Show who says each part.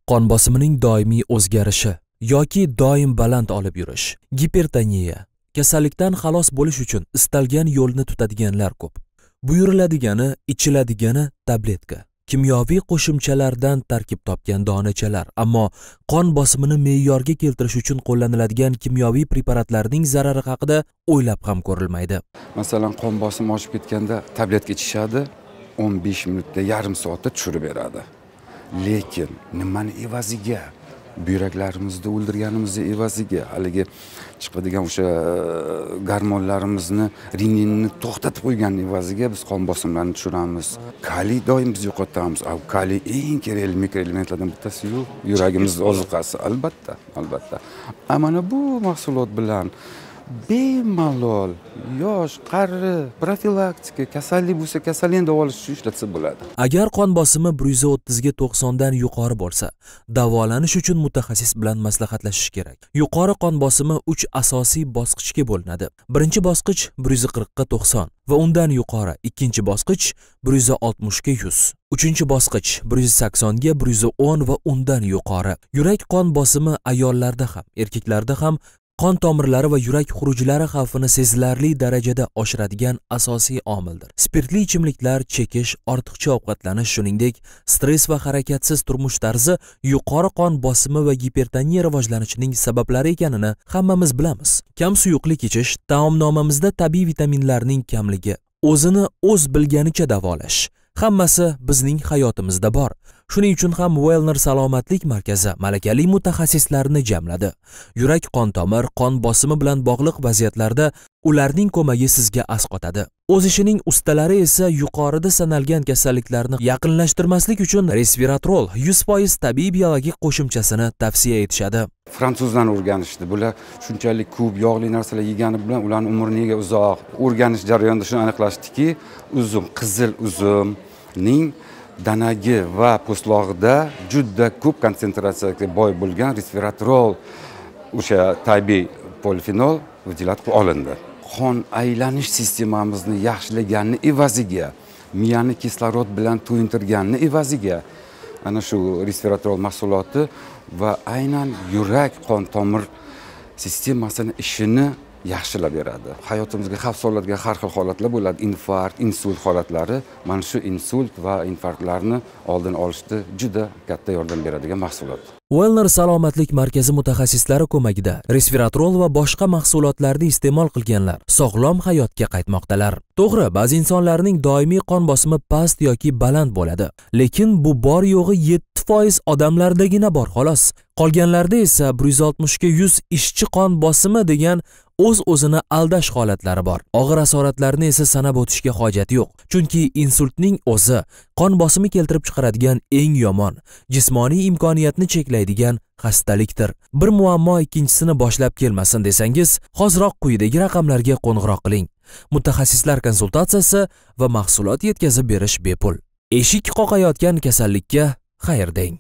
Speaker 1: Qon bosimining doimiy o'zgarishi yoki doim baland olib yurish, gipertoniya, kasallikdan xalos bo'lish uchun istalgan yo'lni tutadiganlar ko'p. Buyuriladigani, ichiladigani tabletka, kimyoviy qo'shimchalardan tarkib topgan donachalar, ammo qon bosimini me'yorga keltirish uchun qo'llaniladigan kimyoviy preparatlarning zarari haqida o'ylab ham ko'rilmaydi.
Speaker 2: Masalan, qon bosimi oshib ketganda tabletka ichishadi, 15 minutda, yarim soatda tushirib beradi. Lekin nimani evaziga? Buyraklarimizni o'ldirganimizni evaziga, haligi chiqadigan o'sha gormonlarimizni, reninni to'xtatib qo'ygan evaziga biz qon bosimlarini tushiramiz. Kaliy doim biz yo'qotamiz. Kaliy eng kerakli mikroelementlardan bittasi-yu, yuragimiz ozuqasi, albatta, albatta. Mana bu mahsulot bilan bemalol yosh, qari, profilaktika, kasallik bo'lsa kasallikni davolash uchun ishlatsa bo'ladi.
Speaker 1: Agar qon bosimi 130 ga 90 dan yuqori bo'lsa, davolanish uchun mutaxassis bilan maslahatlashish kerak. Yuqori qon bosimi 3 asosiy bosqichga bo'linadi. Birinchi bosqich 140 ga 90 va undan yuqori, ikkinchi bosqich 160 ga 100. Uchinchi bosqich 180 ga 110 va undan yuqori. Yurak qon bosimi ayollarda ham, erkaklarda ham qon tomirlari va yurak xurujlari xavfini sezilarli darajada oshiradigan asosiy omildir. Spirtli ichimliklar, chekish, ortiqcha ovqatlanish, shuningdek, stress va harakatsiz turmush tarzi yuqori qon bosimi va gipertoniya rivojlanishining sabablari ekanini hammamiz bilamiz. Kam suyuqlik ichish, taomnomamizda tabiiy vitaminlarning kamligi, o'zini o'z bilganicha davolash, hammasi bizning hayotimizda bor. Shuning uchun ham Wellner salomatlik markazi malakali mutaxassislarni jamladi. Yurak qon tomir, qon bosimi bilan bog'liq vaziyatlarda ularning ko'magi sizga asqotadi. O'z ishining ustalari esa yuqorida sanalgan kasalliklarni yaqinlashtirmaslik uchun resveratrol 100% tabiiy biologik qo'shimchasini tavsiya etishadi.
Speaker 2: Fransuzlarni o'rganishdi. Bular shunchalik ko'p yog'li narsalar yegani bilan ularning umri nega uzoq? O'rganish jarayonida shuni aniqlashdiki, uzum, qizil uzumning danagi va po'stlog'ida juda ko'p konsentratsiyaga boy bo'lgan resveratrol, o'sha tabiiy polifenol выделять qilib olindi. Qon aylanish sistemamizni yaxshilaganni evaziga, miyani kislorod bilan to'yintirganni evaziga ana shu resveratrol mahsuloti va aynan yurak qon tomir sistemasini ishini yaxshilab beradi. Hayotimizga xavf soladigan har xil holatlar bo'ladi, infarkt, insult holatlari. Mana shu insult va infarktlarni oldini olishda juda katta yordam beradigan mahsulot.
Speaker 1: Wellner salomatlik markazi mutaxassislari ko'magida resveratrol va boshqa mahsulotlarni iste'mol qilganlar sog'lom hayotga qaytmoqdalar. To'g'ri, ba'zi insonlarning doimiy qon bosimi past yoki baland bo'ladi, lekin bu bor yo'g'i 7% odamlardagina bor xolos. Qolganlarda esa 160 ga 100 ishchi qon bosimi degan o'z-o'zini aldash holatlari bor. Og'ir asoratlarni esa sanab o'tishga hojat yo'q. Chunki insultning o'zi qon bosimi keltirib chiqaradigan eng yomon, jismoniy imkoniyatni cheklaydigan xastalikdir. Bir muammo ikkinchisini boshlab kelmasin desangiz, hoziroq quyidagi raqamlarga qo'ng'iroq qiling. Mutaxassislar konsultatsiyasi va mahsulot yetkazib berish bepul. Eshik qoqayotgan kasallikka xayr deng.